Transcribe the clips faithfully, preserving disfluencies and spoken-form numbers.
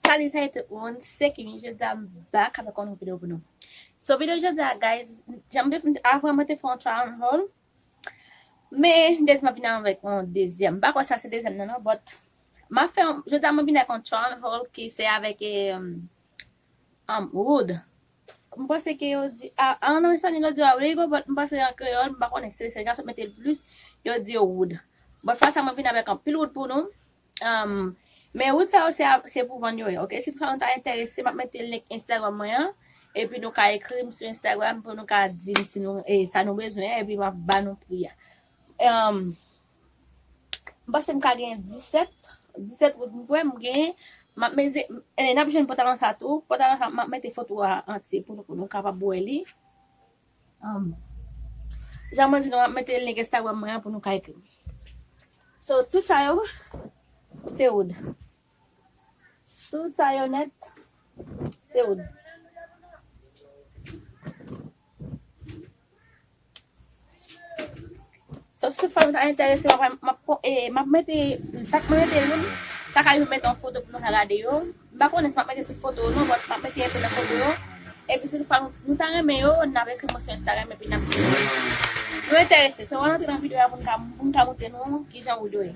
Salut, salut tout moun, se Kimi, jodi a m back avèk yon nouvo videyo pou nou. So, videyo jodi a, guys, jan m te, avan mwen te fè yon try on haul, men jodi m ap vin avèk yon dezyèm. M pa kwè sa se dezyèm nan, non, but m ap fè yon, jodi a mwen vin avèk yon try on haul ki se avèk, eh, um, wood. M panse ke yo di, a, a, an espanyo yo di Abrigo, but m panse an kreyòl, m pa konnen si se gason mete l plis, yo di yo wood. But fwa sa mwen vin avèk anpil wood pou nou. Um, men wood sa yo se, se pou vann yo ye, ok? Si toutefois nou ta enterese, m ap mete link Instagram mwen an, epi nou ka ekri m sou Instagram pou nou ka di m si nou, e, sa nou bezwen, epi m ap ba nou pri a. Um, m panse m ka genyen disèt, disèt wood m kwè m genyen. M ap meze, e, n ap jwenn pantalon sa tou. Pantalon sa, m ap mete foto a antye pou nou, pou nou kapab wè li. Um, jan mwen di nou, m ap mete link Instagram mwen an pou nou ka ekri m. So, tout sa yo, se wood. Tout sa yo nèt, se wood. So, si toutefois nou ta enterese, m ap, m ap, e, m ap mete, chak mwen mete youn, sa ka youn mete yon foto pou nou ka gade yo. M pa konnen si m ap mete tout foto yo non, but m ap mete enpe nan foto yo. Epi si toutefois nou, nou ta renmen yo, n ap ekri mwen sou Instagram epi n ap di nou. Nou enterese, so, ann antre nan videyo a pou n ka, pou n ka montre nou kijan wood yo ye.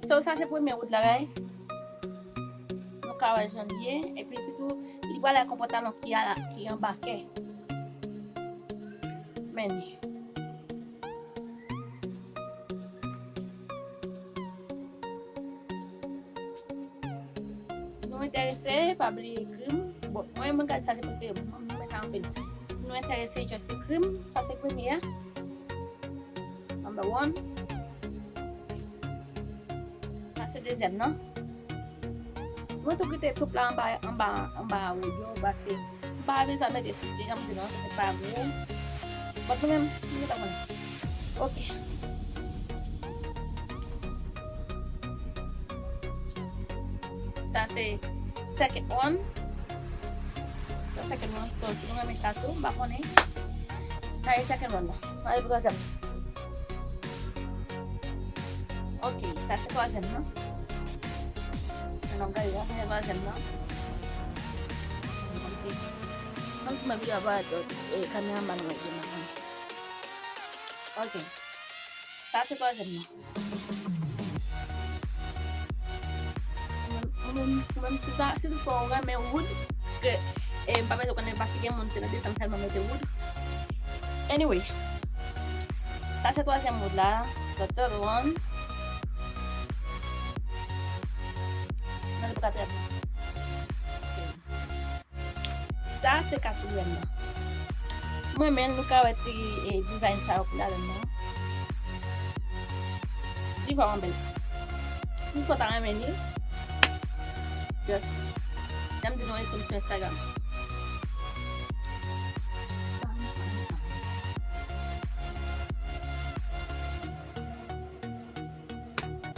So, sa se premye wood la, guys. Nou ka wè jan l ye. Epi sitou, li pral ak yon pantalon ki a la, ki anba kè. Men li. Si nou enterese, pa bliye ekri m. Bon, mwen, mwen gade sa se prefere m. Mwen, mwen renmen sa anpil. Si nou enterese, just ekri m. Sa se premye a. Number one. Sa se dezyèm nan. Mwen tou kite top la anba, anba, anba wood yo, paske m pa bezwen mete soutyen, jan m di nou, se pa gwo. But nou menm, nou pa konnen. Ok. Sa se second one. Sa second one, so, si nou renmen sa tou, m pa konnen. Sa se second one nan. Ann ale pou twazyèm. Ok, sa se twazyèm nan. Ann ap gade, sa se twazyèm nan. Kòmsi, kòmsi mwen vle ap parèt, e, kameraman mwen, je nan. Ok. Sa se twazyèm nan. Ou menm, ou menm, ou menm, si w ta, si toutfwa ou renmen wood, ke, e, m pa bezwen konnen paske gen moun se nan desanm sèlman mete wood. Anyway, sa se twazyèm wood la, the third one. Nan le katriyèm. Ok. Sa se katriyèm nan. Mwen menm, nou ka wè ti, e, design sa yo ki ladan nan. Li vrèman bèl. Si w ta renmen li, just, jan m di nou, ekri m sou Instagram.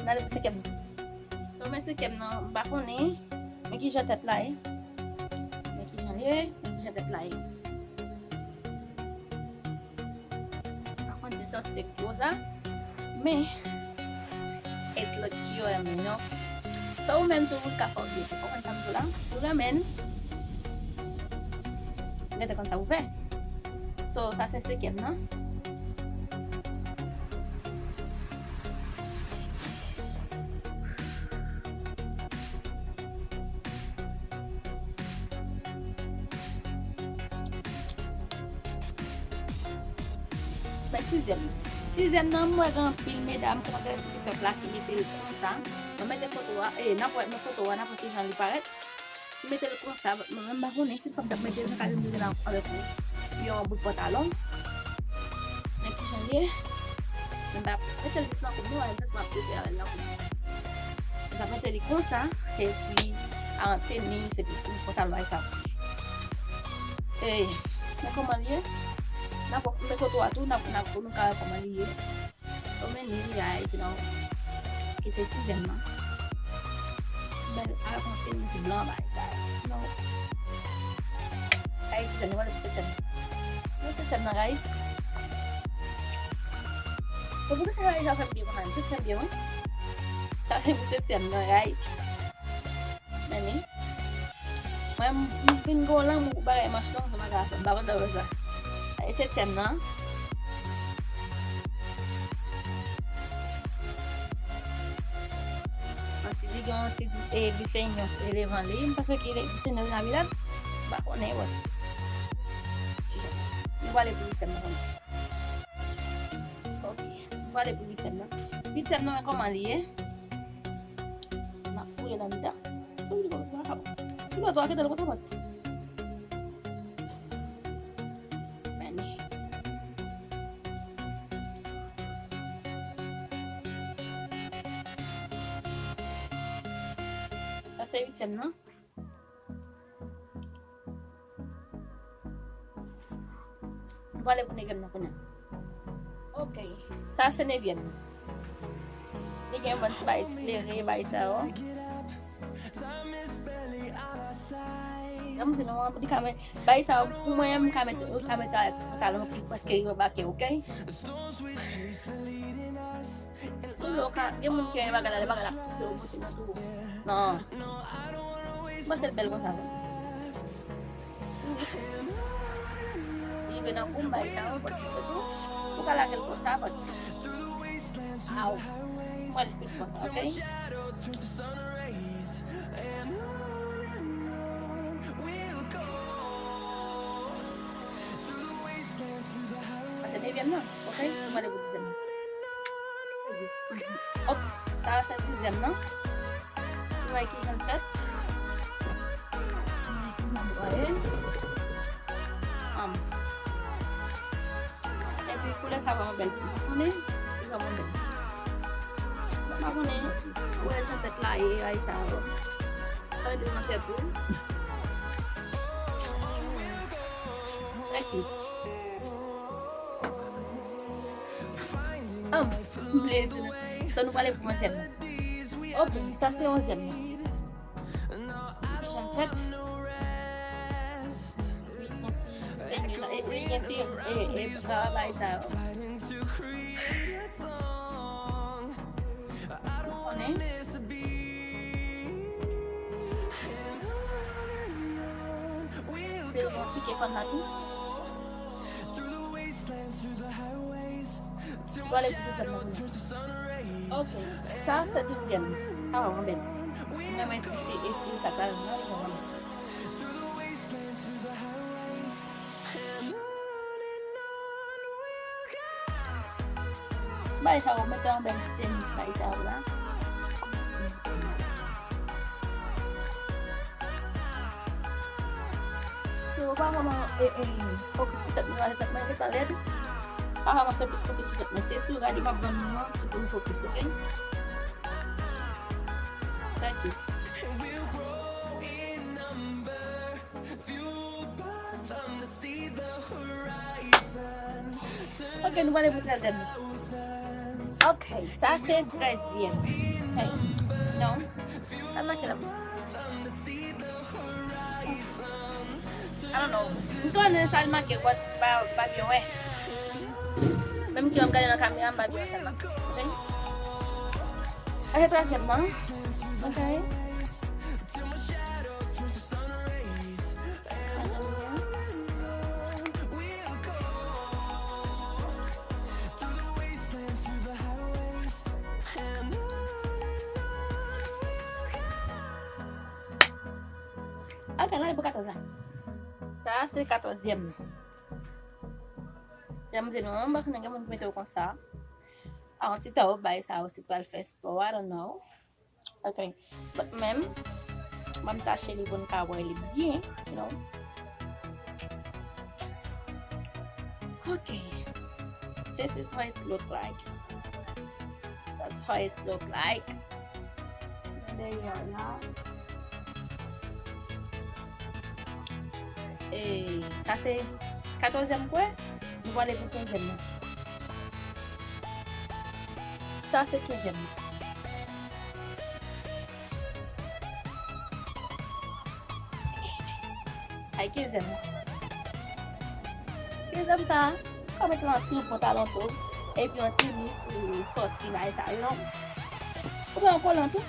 N ale pou senkyèm nan. So, men senkyèm nan, m pa konnen. Men kijan tèt la ye. Men kijan l ye. Men kijan tèt la ye. Pa konn si sa se gwo sa. Men, it look cute on me, you know. So, ou menm tou, ou ka fè w pye. Ou konprann sa m di w la? Si w renmen l, ou gentan konn sa pou fè. So, sa se senkyèm nan. Men sizyèm. Sizyèm nan, m wè gen anpil medam kòmantè sou TikTok la ki mete l konsa. Mwen mete foto a, e, n ap wè nan foto a, n ap wè kijan li parèt. M mete l konsa, mwen menm m pa konnen si fòk m t ap mete l nan kay m bezwen avèk yon bout pantalon. Men kijan l ye? Men m pa mete l jis nan kou m non, m santi m ap prefere avè l nan kou m. M ap mete li konsa, epi a an tenis, epi tout pantalon avèk sa. E, men kòman l ye? N ap wè foto a tou, n ap, n ap, nou ka wè kòman li ye. So, men li, a, you know, ki se sizyèm nan. Men, a, konn se yon ti blan, bay, sa, you know. Sa, e sizyèm nan, wale pou setyèm nan. Nan setyèm nan, guys. Bon, poukisa bagay sa fè m byen konsa? M tout fè m byen, wi. Sa se pou setyèm nan, guys. Men ni. Mwen, m, m vin gen yon lanmou pou bagay manch long, sa m pa ka fè. M pa kontan wè sa. E setyèm nan. Yon ti, li gen yon ti, e, diseño devan li. M panse ki diseño de Navidad. M pa konnen, wè. Nou prale pou diseño nan. Ok. Nou prale pou diseño nan. Diseño nan, kòman li ye? N ap fouye nan mitan. Sou lòt bò a, kite l konsa, bò. Men ni. Sa se uityèm nan. M prale pou nevyèm nan kounye a. Ok. Sa se nevyèm nan. Li gen yon bann ti bagay, ti klere, bagay sa yo. Jan m di nou an, li ka met, bagay sa yo, pou mwen, m ka met, m ka met pantalon ki prèske rive bake, ok? Sou lè w ka, gen moun ki renmen bagay la, lè bagay la ap toufe w, monte nan tou. Non. Mwen se l bèl konsa, wi. Rive nan kou m, bay sa yon pòt sou tou. Ou ka lage l konsa, but, aw. Mwen l pit konsa, ok? Sa se nevyèm nan, ok? Mwen ale pou dizyèm nan. Ok, sa se dizyèm nan. Nou wè ki jan l fèt. Nou wè ki jan l voye. Am. Epi koulè sa vrèman bèl pou mwen. Konnen, li vrèman bèl. Mwen pa konnen, ou wè jan tèt la ye, ay sa yo. Sa vle di nan tèt ou. Trè cute. Am, m bliye di nou. So, nou prale pou onzyèm nan. Ok, sa se onzyèm nan. Ki jan l fèt? Wi, gen ti diseño la, e, e, gen ti, e, e, travay sa yo. Ou konnen? Te gen yon ti kefòn la tou. Prale pou dizyèm nan kounye a. Ok, sa se dizyèm nan. Sa vrèman bèl. Mwen renmen ti si estil sa tèlman, li vrèman bèl. Ti bagay sa yo, mete yon bèl ti tenis bagay sa yo la. So, pa vrèman, e, e, fokis sou tèt mwen, tèt mwen gentan lèd. Pa vrèman fokis sou tèt mwen. Se sou rad yo m ap vann nou an ki pou m fokis, ok? Thank you. Ok, nou prale pou trèzyèm nan. Ok, sa se trèzyèm. Ok. Non. Sa make la. I don't know. M konnen sa l make, but pa, pa byen wè. Menm ki m gade nan kamera, m pa byen wè sa l make. Ok. Sa se trèzyèm nan. Ok. Ok, nou ale pou katòz la. Sa se katòzyèm nan. Jan m di nou, m pa konnen gen moun ki mete yo konsa. A, yon ti tan w bay sa yo si pral fè spò, I don't know. Ok. But menm, ban m tache li pou n ka wè li byen, you know. Ok. This is how it look like. That's how it look like. There you are now. E, sa se katòzyèm kwè, nou prale pou kenzyèm nan. Sa se kenzyèm nan. Ay, kenzyèm nan. Kenzyèm sa, ou ka mete yon ti pantalon tou. epi an tenis, ou sòti, bagay sa yo, non. Ou pran yon kolan tou.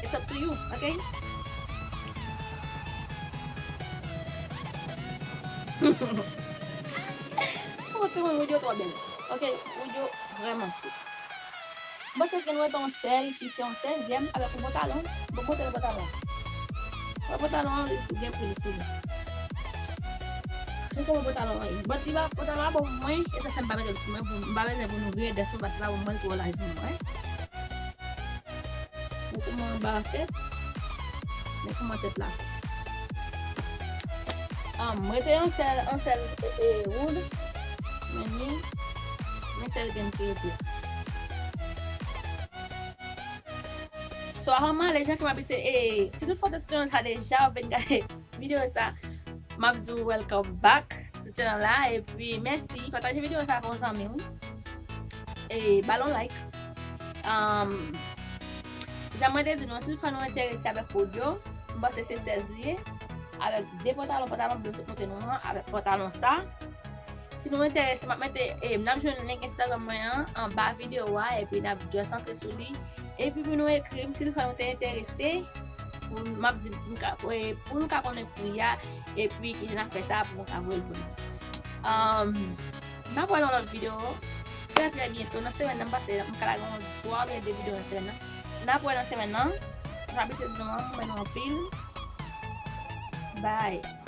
It's up to you, ok? Ou ti moun, Wood yo twò bèl. Ok, Wood yo vrèman cute. M panse ke nou rete yon sèl, ki fè yon sèzyèm avèk yon pantalon. Bon, montre nou pantalon. Wè pantalon an, li gen pri li sou li. Nou konn pantalon an ye. Bon, li pa, pantalon an bon pou mwen, e sa fè m pa mete l sou mwen, pou, m pa bezwen pou nou reyè dèsou, paske li pa bon pou mwen, li twò laj pou mwen. Men kòman anba a fèt, men kòman tèt la fèt. Ah, m rete yon sèl, yon sèl, e, e, Wood. Men ni, men sèl grenn ki rete. So, avan m ale, jan ke m abitye, e, si tout fwa w te sou channel sa deja, ou vin gade videyo sa, m ap di w welcome back sou channel la, epi mèsi, pataje videyo sa avèk yon zanmi w. E, ba l yon like. Um, jan mwen te di nou, si fwa nou enterese avèk Wood yo, m panse se sèz li ye, avèk de pantalon, pantalon blo m sot montre nou an, avèk pantalon sa. Si nou enterese, m ap mete, e, n ap jwenn link Instagram mwen an anba videyo a, epi n ap just antre sou li. Epi pou nou ekri m, si fwa nou te enterese, pou, m ap di, pou nou ka, e, pou nou ka konnen pri a, epi kijan n ap fè sa, pou nou ka voye l pou nou. Um, n ap wè nan lòt videyo, trè, trè byento, nan semèn nan, m panse, m ka lage yon twa oubyen de videyo nan semèn nan. N ap wè nan semèn nan, m abitye di nou an, m renmen nou anpil. Bye.